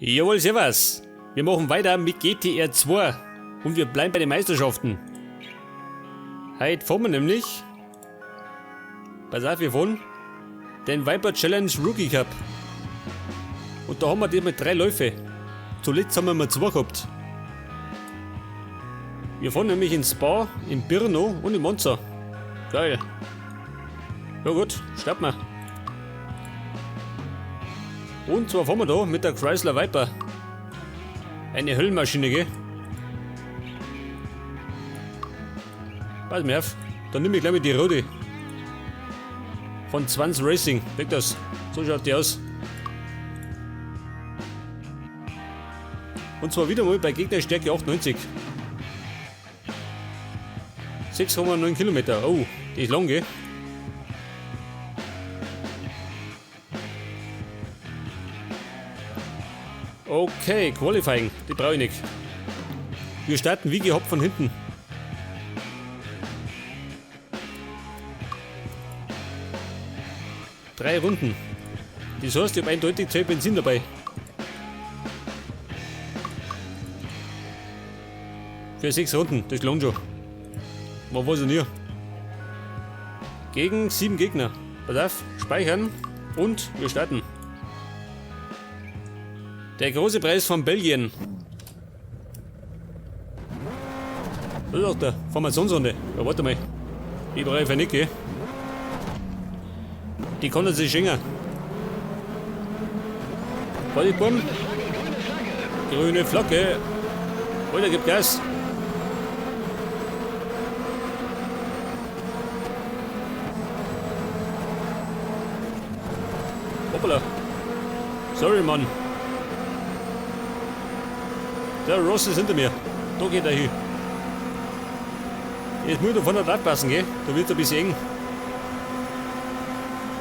Jawohl, servus. Wir machen weiter mit GTR 2 und wir bleiben bei den Meisterschaften. Heute fahren wir nämlich, pass auf, wir fahren den Viper Challenge Rookie Cup. Und da haben wir die mit 3 Läufe. Zuletzt haben wir mal 2 gehabt. Wir fahren nämlich in Spa, in Brno und in Monza. Geil. Ja gut, starten wir. Und zwar fahren wir da mit der Chrysler Viper. Eine Höllenmaschine, gell? Pass mir auf, dann nehme ich gleich mit die rote. Von Zwans Racing. Weg das. So schaut die aus. Und zwar wieder mal bei Gegnerstärke 98. 6,9 Kilometer. Oh, die ist lang, gell? Okay, Qualifying, die brauche ich nicht. Wir starten wie gehabt von hinten. 3 Runden. Das heißt, ich hab eindeutig 2 Benzin dabei. Für 6 Runden, das langt schon. Man weiß ja nie. Gegen 7 Gegner. Pass auf, speichern und wir starten. Der große Preis von Belgien. Was ist auch der Formationsrunde? Ja, warte mal. Die brauche ich für nicht, gell? Die konnten sich schenken. Warte, Buben. Grüne Flagge. Alter, gib Gas. Hoppala. Sorry, Mann. Der Ross ist hinter mir. Da geht er hin. Jetzt muss ich da vorne aufpassen, gell? Da wird's ein bisschen eng.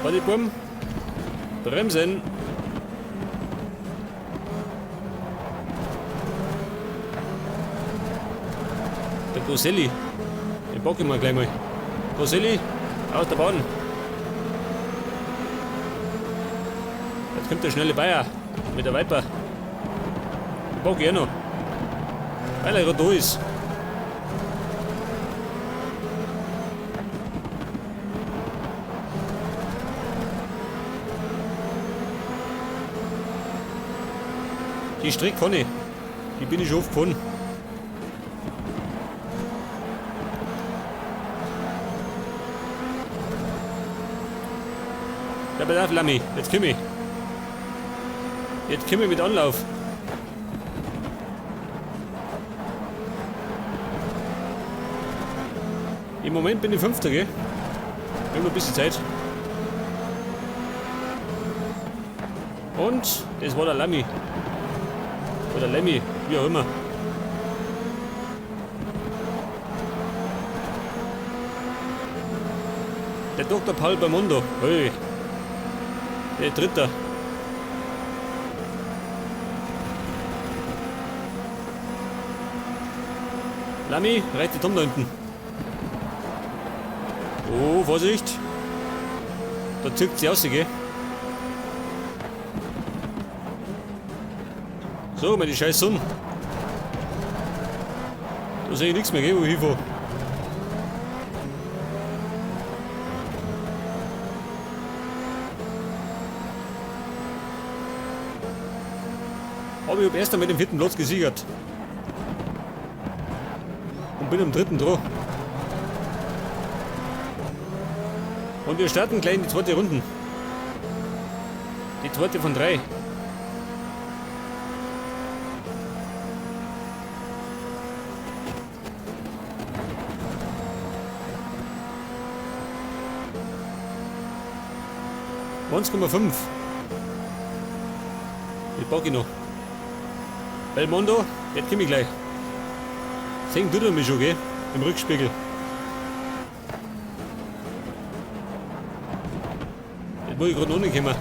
Warte, Buben. Bremsen. Der Boselli. Den pack ich mal gleich mal. Boselli, aus der Bahn. Jetzt kommt der schnelle Bayer mit der Viper. Den pack ich auch noch. Weil er gerade da ist. Die Strecke kann ich. Die bin ich schon oft gefahren. Ja, pass auf, Lammy. Jetzt komm ich. Jetzt komm ich mit Anlauf. Im Moment bin ich 5., gell? Wir haben noch ein bisschen Zeit. Und das war der Lammy. Oder Lemmy, wie auch immer. Der Doktor Paul Belmondo. Hey. Der Dritte. Lammy, reitet um da hinten. Oh, Vorsicht. Da zirkt sie aus, gell? So, meine scheiß Sonne. Da sehe ich nichts mehr, gell, wo ich hinfahre. Aber ich hab erst einmal den 4. Platz gesichert. Und bin am 3. dran. Und wir starten gleich in die zweite Runde. Die zweite von 3. 1,5. Die pack ich noch. Belmondo, jetzt komm ich gleich. Sehen tut er mich schon, gell? Im Rückspiegel. Jetzt muss ich grad noch nicht kommen.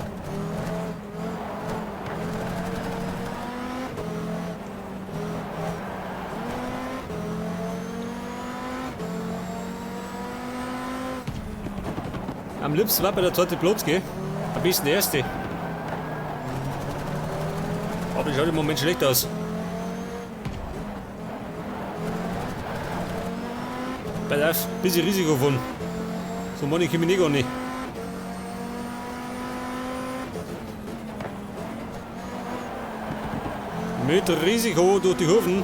Am liebsten war bei der zweite Platz, gell? Am besten der erste. Aber das schaut im Moment schlecht aus. Pass auf, bisschen Risiko von. So meine ich mich nicht gar nicht. Mit Risiko durch die Kurven.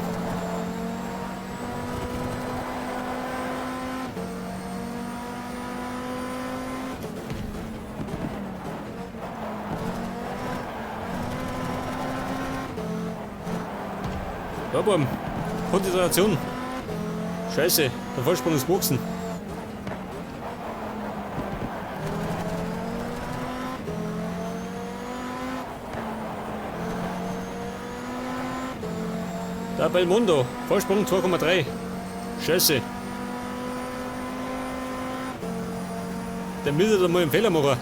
Ja, Buam. Konzentration. Scheiße, der Vorsprung ist gewachsen. Da Belmondo, Vorsprung 2,3. Scheiße. Der müsste da mal einen Fehler machen.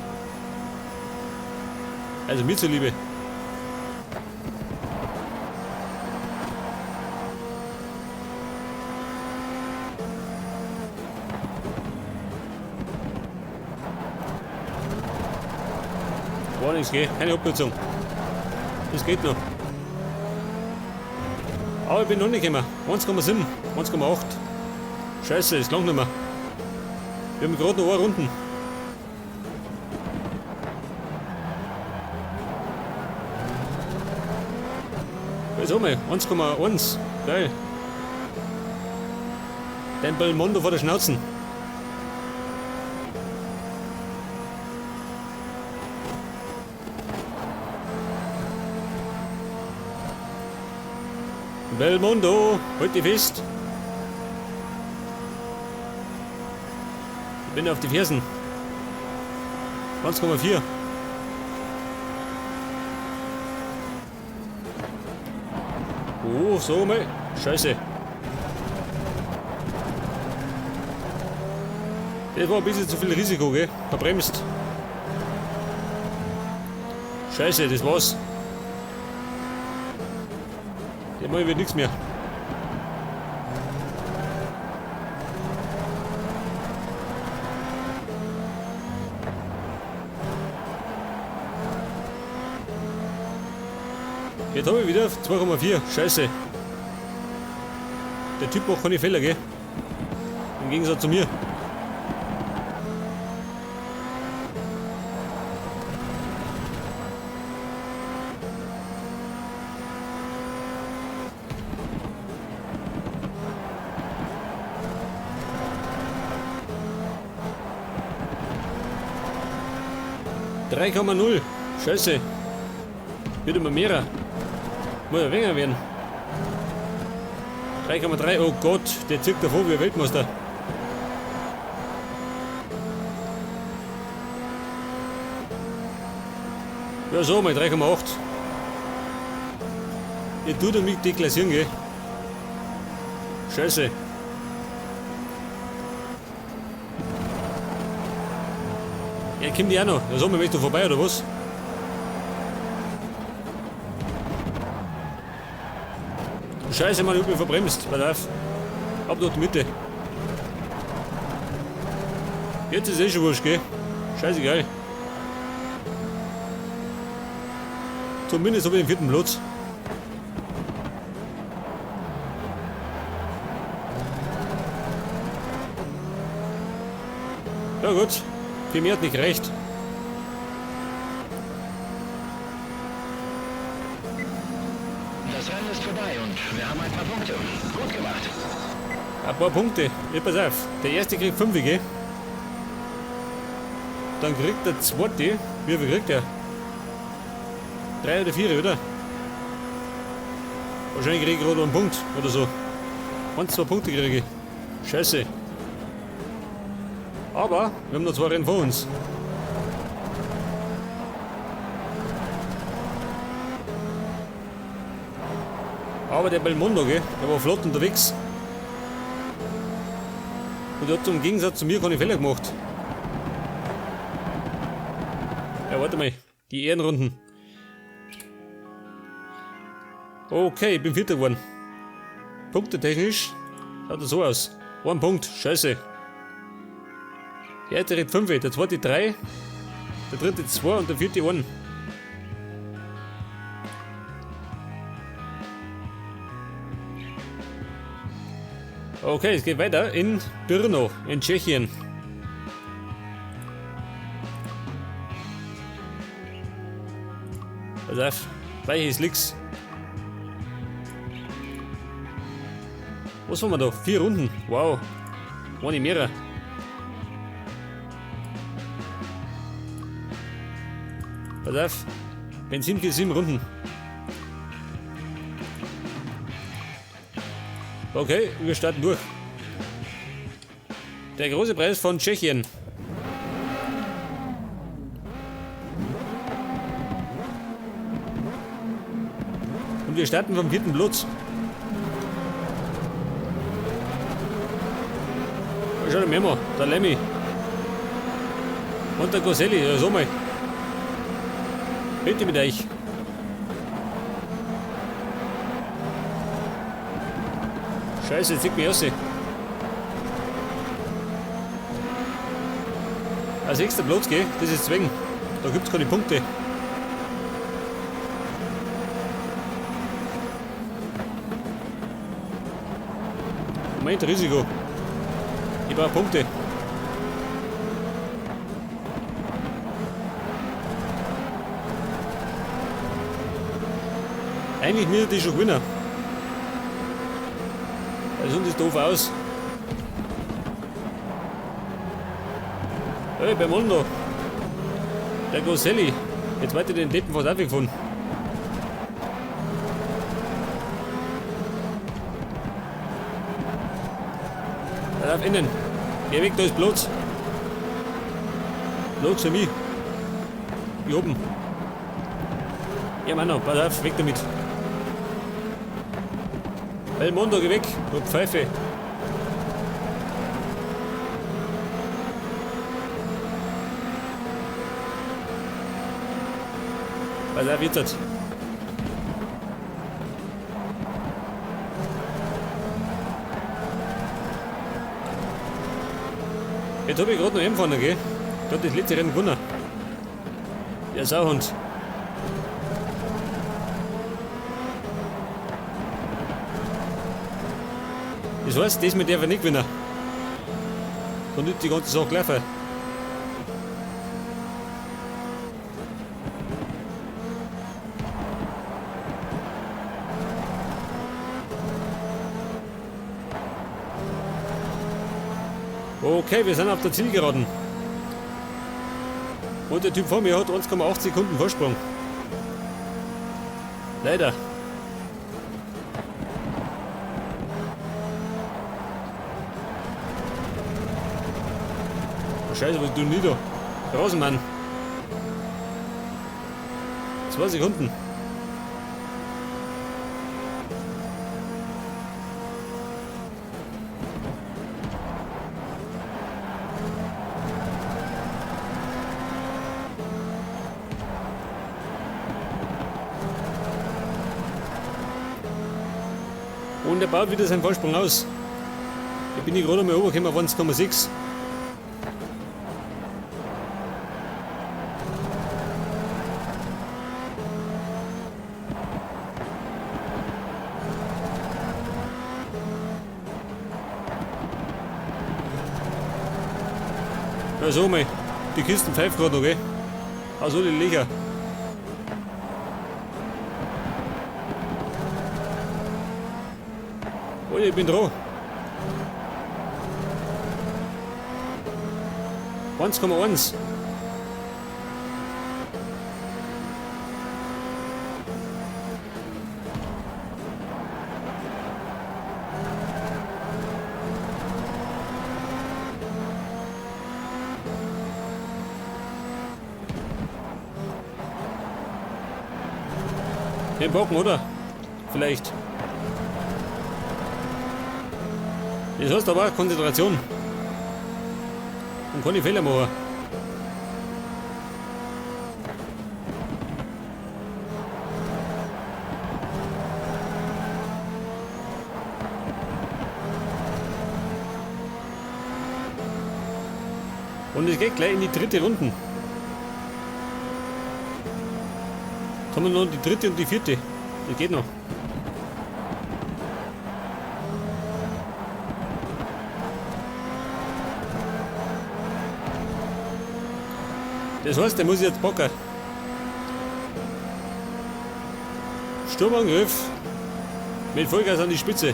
Also mir zuliebe. War nichts, gell? Keine Abkürzung. Das geht noch. Aber ich bin noch nicht gekommen. 1,7, 1,8. Scheiße, es langt nicht mehr. Wir haben gerade noch eine Runden. Jetzt haben wir 1,1. Geil. Den Belmondo vor der Schnauzen. Belmondo, halt dich fest. Ich bin auf die Fersen. 1,4. Oh, so mal. Scheiße. Das war ein bisschen zu viel Risiko, gell? Verbremst. Scheiße, das war's. Der Mal wird nichts mehr. Jetzt hab ich wieder 2,4. Scheiße. Der Typ macht keine Fehler, gell? Im Gegensatz zu mir. 3,0. Scheiße. Wird immer mehrer. Muss ja weniger werden. 3,3. Oh Gott, der zieht davor wie ein Weltmeister. Ja, so mal 3,8. Ihr tut mich deklassieren, gell? Scheiße. Ja, kommt die auch noch. Ja, so, mal bist du vorbei, oder was? Scheiße, Mann, ich hab mich verbremst. Pass auf. Ab durch die Mitte. Jetzt ist eh schon wurscht, gell? Scheißegal. Zumindest hab ich den 4. Platz. Ja gut, für mich hat nicht gereicht. Das Rennen ist vorbei und wir haben ein paar Punkte. Gut gemacht. Ein paar Punkte. Ja, pass auf. Der erste kriegt 5, gell? Dann kriegt der zweite. Wie viel kriegt der? 3 oder 4, oder? Wahrscheinlich kriege ich gerade einen Punkt oder so. 1, 2 Punkte kriege ich. Scheiße. Aber wir haben noch 2 Rennen vor uns. Aber der Belmondo, gell, der war flott unterwegs. Und der hat im Gegensatz zu mir keine Fehler gemacht. Ja, warte mal. Die Ehrenrunden. Okay, ich bin Vierter geworden. Punktetechnisch schaut das so aus. 1 Punkt, scheiße. Der erste kriegt 5, der zweite 3, der dritte 2 und der vierte 1. Okay, es geht weiter in Brno, in Tschechien. Pass auf, weiches Licks. Was haben wir da? 4 Runden. Wow. Eine mehrer. Pass auf. Benzin für 7 Runden. Okay, wir starten durch. Der große Preis von Tschechien. Und wir starten vom 4. Platz. Schau dir mal, der Lemmy. Und der Goselli, ja, so mal. Bitte mit euch. Scheiße, jetzt sieht mich aus. Als nächster Platz, gell? Das ist Zwang. Da gibt's keine Punkte. Moment, Risiko. Ich brauche Punkte. Eigentlich müsste ich schon gewinnen. Weil sonst ist doof aus. Hey, beim Mondo. Der Goselli. Jetzt weiter den Deppen von gefunden. Da darf innen. Geh weg, da ist Platz. Platz für mich. Hier oben. Ja, Mann, pass auf, weg damit. Belmondo, geh weg, du Pfeife. Pass auf, jetzt. Jetzt hab ich grad noch heimgefahren, gell? Da hat das letzte Rennen gewonnen. Der Sauhund. Das heißt, das mit der wir nicht gewinnen. Dann nützt die ganze Sache gleich. Okay, wir sind auf der Zielgeraden. Und der Typ vor mir hat 1,8 Sekunden Vorsprung. Leider. Oh Scheiße, was tun die da? Draußen, Mann. 2 Sekunden. Und er baut wieder seinen Vorsprung aus. Ich bin gerade mal runtergekommen auf 1,6. Ja, so mal. Die Kisten pfeift gerade noch, gell? Also die Löcher. Oh, ich bin dran. 1,1. Den Bocken, oder? Vielleicht. Das heißt aber Konzentration. Und keine Fehler machen. Und es geht gleich in die dritte Runde. Jetzt haben wir noch die dritte und die vierte. Das geht noch. Das heißt, der muss ich jetzt packen. Sturmangriff. Mit Vollgas an die Spitze.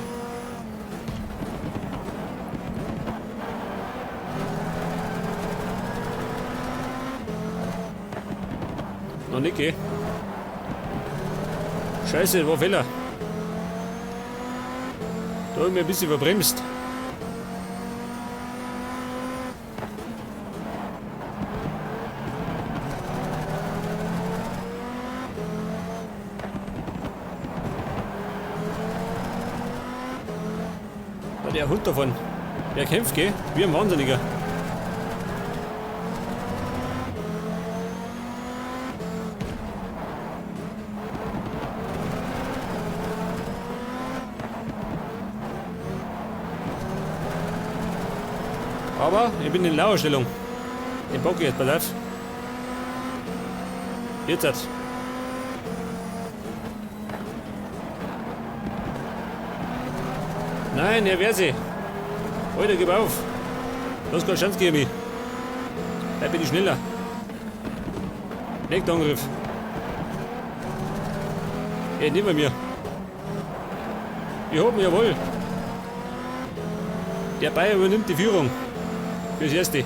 Noch nicht, gell? Scheiße, war Fehler. Da hab ich mich ein bisschen verbremst. Da der Hund davon. Der kämpft, gell? Wie ein Wahnsinniger. Aber ich bin in Lauerstellung. Den bock ich jetzt, pass auf. Jetzt hat's. Nein, er wehrt sich. Alter, gib auf. Du hast keine Chance gegen mich. Da bin ich schneller. Nächster Angriff. Ey, nimm mir. Ich hab ihn, jawohl. Der Bayer übernimmt die Führung. Fürs Erste.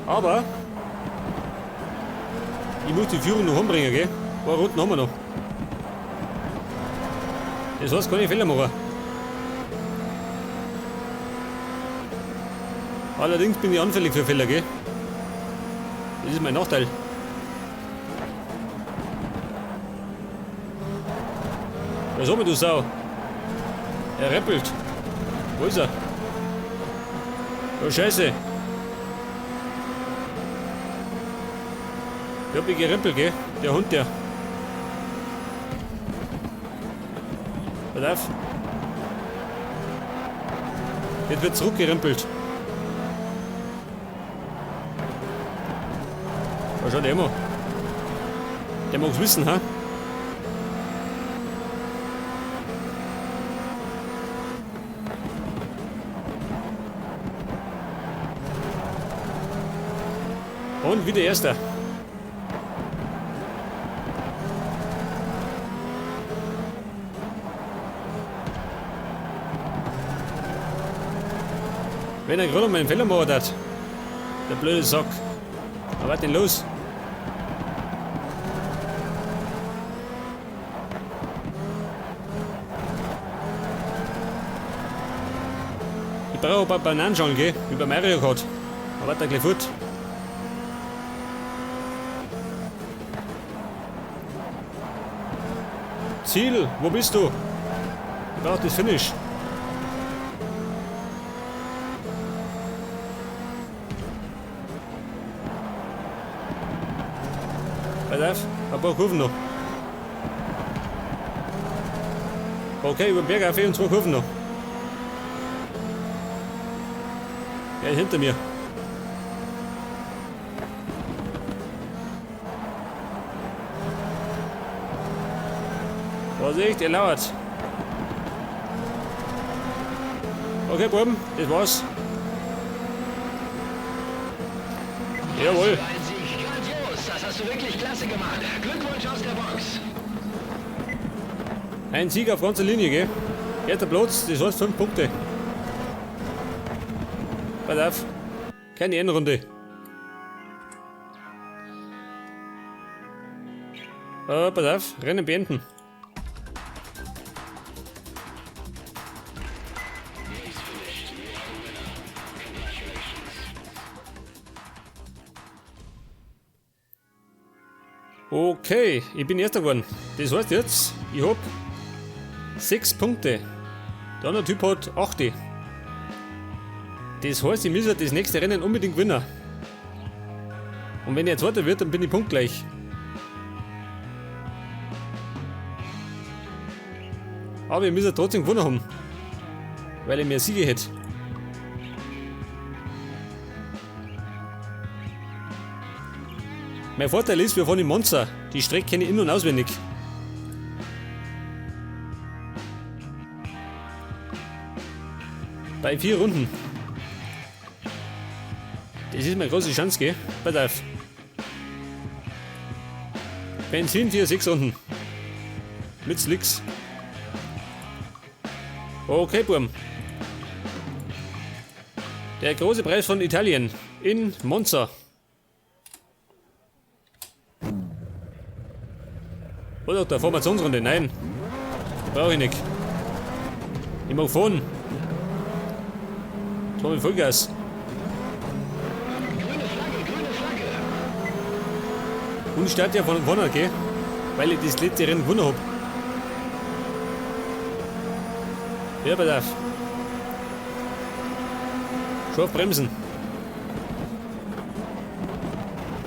Aber ich muss die Führung noch umbringen, gell? Ein paar Runden haben wir noch. Das heißt, keine Fehler machen. Allerdings bin ich anfällig für Fehler, gell? Das ist mein Nachteil. Was haben wir, du Sau? Er rappelt. Wo ist er? Oh, Scheiße. Ich hab mich gerempelt, gell? Der Hund, der. Pass auf. Jetzt wird zurückgerempelt. Da schaut der immer. Der mag's wissen, ha? Und wieder Erster. Wenn er gerade meinen Fehler gemacht hat. Der blöde Sack. Aber was denn los? Ich brauche ein paar Bananenschalen, gell? Wie bei Mario Kart. Aber warte gleich fort. Ziel, wo bist du? Ich brauche das Finish. Pass auf, ein paar Kurven noch. Okay, über den Berg auf und 2 Kurven noch. Er ist hinter mir. Vorsicht, er lauert. Okay, Buben, das war's. Jawohl. Ein Sieg, grandios. Das hast du wirklich klasse gemacht. Glückwunsch aus der Box. Ein Sieg auf ganzer Linie, gell? Erster Platz, das heißt 5 Punkte. Pass auf, keine Endrunde. Pass auf, Rennen beenden. Okay, ich bin Erster geworden. Das heißt jetzt, ich hab 6 Punkte. Der andere Typ hat 8. Das heißt, ich muss ja das nächste Rennen unbedingt gewinnen. Und wenn er Zweiter wird, dann bin ich punktgleich. Aber ich muss ja trotzdem gewonnen haben. Weil ich mehr Siege hätte. Mein Vorteil ist, wir fahren im Monza. Die Strecke kenne ich in- und auswendig. Bei 4 Runden. Es ist meine große Chance, gell? Pass auf. Benzin 4, 6 Runden. Mit Slicks. Okay, Burm. Der große Preis von Italien in Monza. Oder der Formationsrunde? Nein. Brauche ich nicht. Ich mach vorn. Jetzt mach ich Vollgas. Grüne Flagge, grüne Flagge. Und ich starte ja von vorne, okay? Weil ich das letzte Rennen gewonnen hab. Ja, pass auf. Scharf bremsen.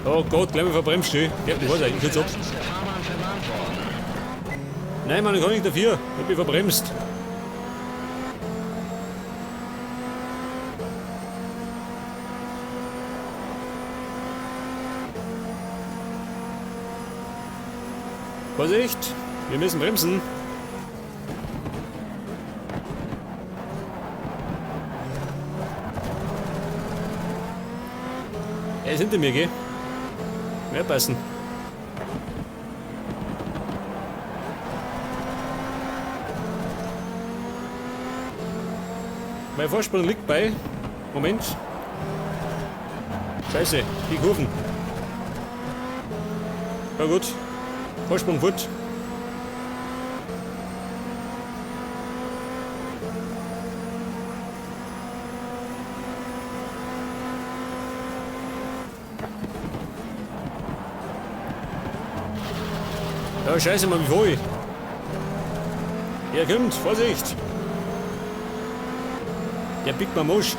Oh Gott, gleich mal verbremst, du. Ja, ich weiß nicht, ich kurz ab. Seitens der Fahrbahn verwarnt worden. Nein, Mann, ich kann nicht dafür. Ich hab mich verbremst. Vorsicht! Wir müssen bremsen. Er ist hinter mir, gell? Mehr passen. Mein Vorsprung liegt bei... Moment. Scheiße, die Kurven. Ja gut. Vorsprung fort. Ja, scheiße, Mann, wie fahr ich? Er kommt, Vorsicht! Der biegt mir Mosch.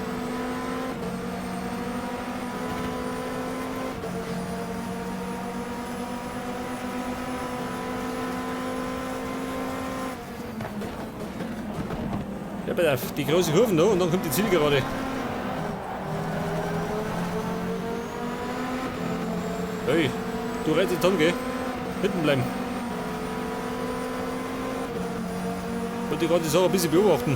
Ja, pass auf, die große Kurven da und dann kommt die Zielgerade. Hey, du rennst jetzt an, gell? Hinten bleiben. Wollte gerade die Sache ein bisschen beobachten.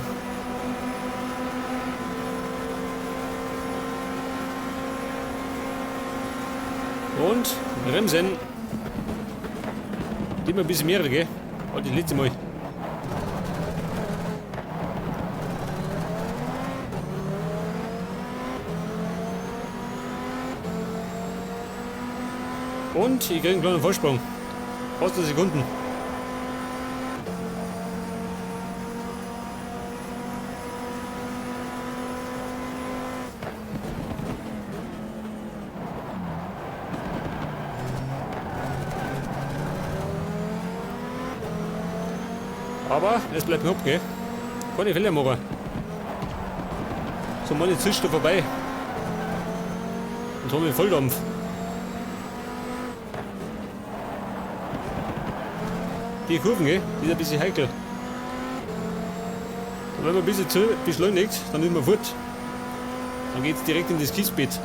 Und bremsen. Immer ein bisschen mehr, gell? Oh, das letzte Mal. Und ich krieg einen kleinen Vorsprung. Fast 2 Sekunden. Aber es bleibt knapp, gell? Keine Fehler machen. So, meine zischt da vorbei. Und haben wir Volldampf. Die Kurven, gell? Die ist ein bisschen heikel. Und wenn man ein bisschen zu beschleunigt, dann ist man fort. Dann geht's direkt in das Kiesbett.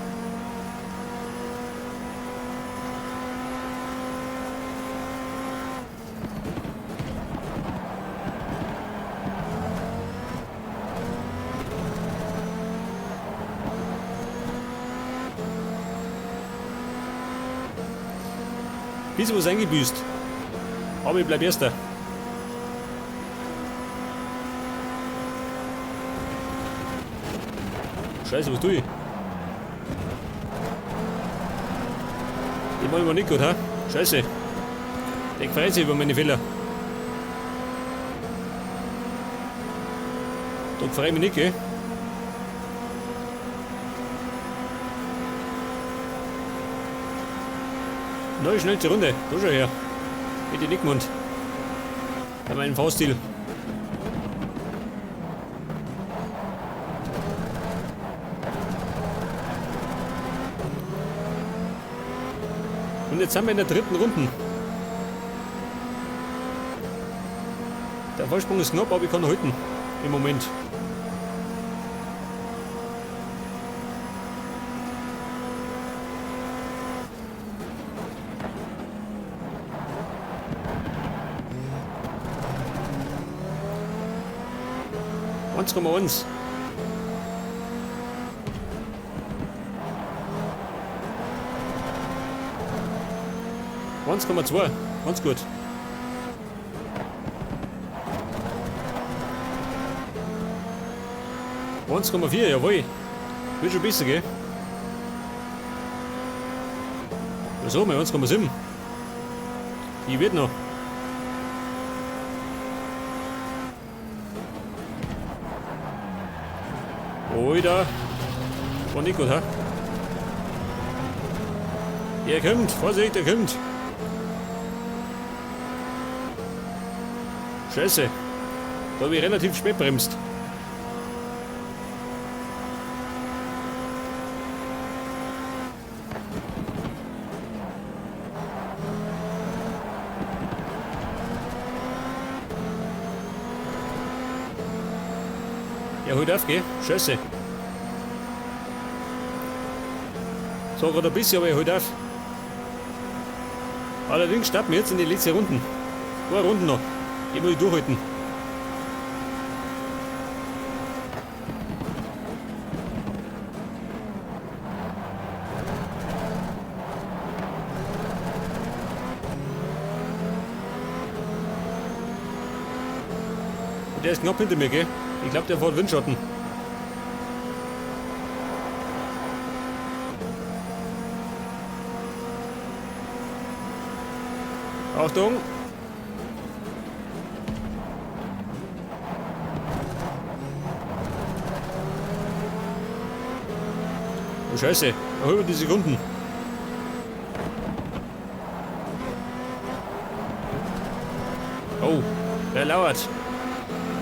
Bisschen was eingebüßt. Aber ich bleib Erster. Scheiße, was tue ich? Die machen wir nicht gut, ha? Scheiße. Der freut sich über meine Fehler. Da freu ich mich nicht, gell? Neue schnellste Runde. Da schau her. Mit den Nickmund. Bei meinem Fahrstil. Und jetzt sind wir in der dritten Runde. Der Vorsprung ist knapp, aber ich kann halten. Im Moment. 1,1. 1,2. Ganz gut. 1,4, jawohl. Wird schon besser, gell? So, mal 1,7. Die wird noch. Alter. War nicht gut, hä? Er kommt, Vorsicht, er kommt. Scheiße. Da habe ich relativ spät bremst. Ja, halt auf, gell? Scheiße. So, gerade ein bisschen, aber ich halt auf. Allerdings starten wir jetzt in die letzte Runden. Zwei Runden noch. Die muss ich durchhalten. Und der ist knapp hinter mir, gell? Ich glaube, der fährt Windschatten. Achtung! Oh Scheiße, über die Sekunden. Oh, er lauert.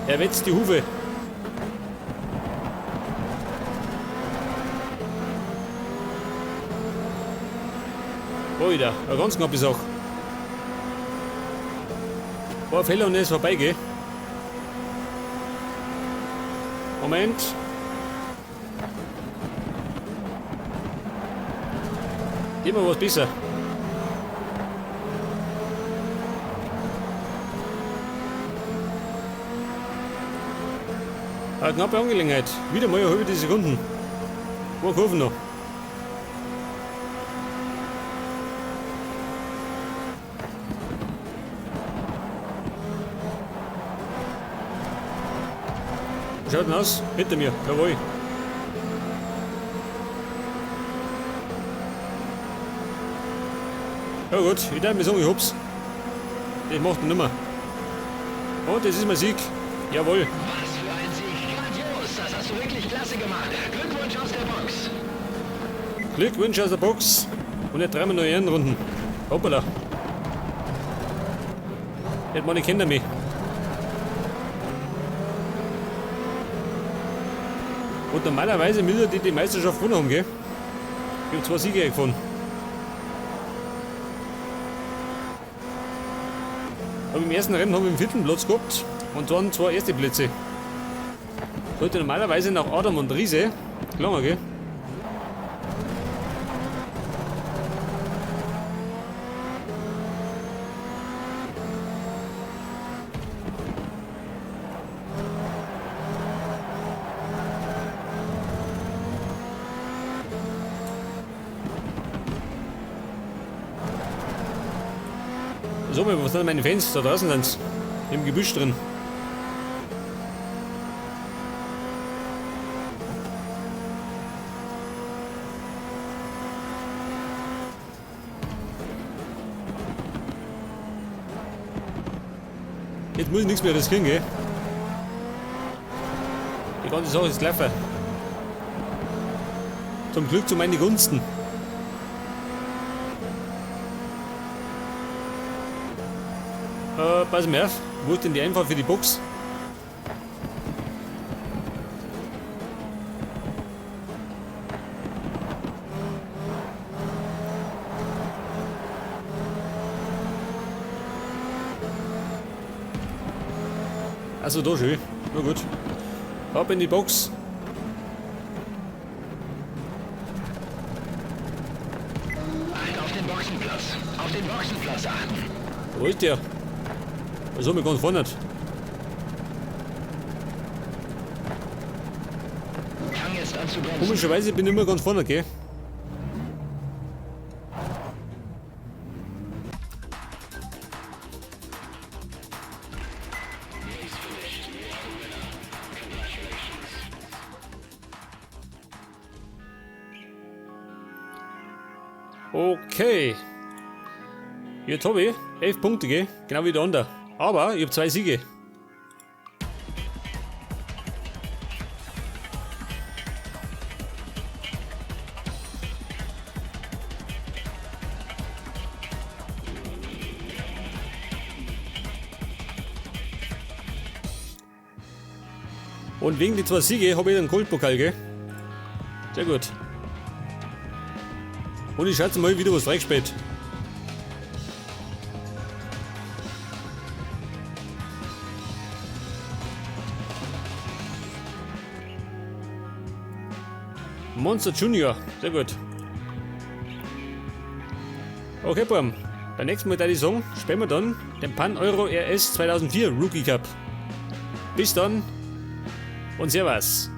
Er wetzt die Hufe. Alter, eine ganz knappe Sache. Ein paar Fehler und er ist vorbei, gell? Moment. Immer was besser. Eine knappe Angelegenheit. Wieder mal eine halbe Sekunden. Ein paar Kurven noch. Schaut denn aus? Hinter mir, jawohl. Ja gut, ich darf mir sagen, ich hab's. Das macht er nimmer. Und das ist mein Sieg. Jawohl. Was für ein Sieg. Grandios. Das hast du wirklich klasse gemacht. Glückwunsch aus der Box. Glückwunsch aus der Box. Und jetzt drehen wir noch Ehrenrunden. Hoppala. Jetzt meine Kinder mich. Und normalerweise müssen die die Meisterschaft gewonnen haben, gell? Ich hab 2 Siege gefunden. Hab im ersten Rennen hab ich den 4. Platz gehabt und dann 2 erste Plätze. Sollte normalerweise nach Adam und Riese gelangen, gell? So, was sind meine Fans? Da draußen sind's. Im Gebüsch drin. Jetzt muss ich nichts mehr riskieren, gell? Die ganze Sache ist gelaufen. Zum Glück zu meinen Gunsten. Pass mal auf, wo ist denn die Einfahrt für die Box? Also da schön. Na gut. Ab in die Box. Acht auf den Boxenplatz. Auf den Boxenplatz achten. Wo ist der? Was haben wir ganz vorne? Fang jetzt an zu bremsen. Komischerweise bin ich immer ganz vorne, gell? Okay. Jetzt hab ich 11 Punkte, gell? Genau wie der andere. Aber ich hab 2 Siege. Und wegen die 2 Siege hab ich einen Goldpokal, gell? Sehr gut. Und ich schaue mal wieder was freigespielt. Monster Junior, sehr gut. Okay, Burm. Beim nächsten Mal, da ich sagen, spielen wir dann den Pan Euro RS 2004 Rookie Cup. Bis dann und Servus.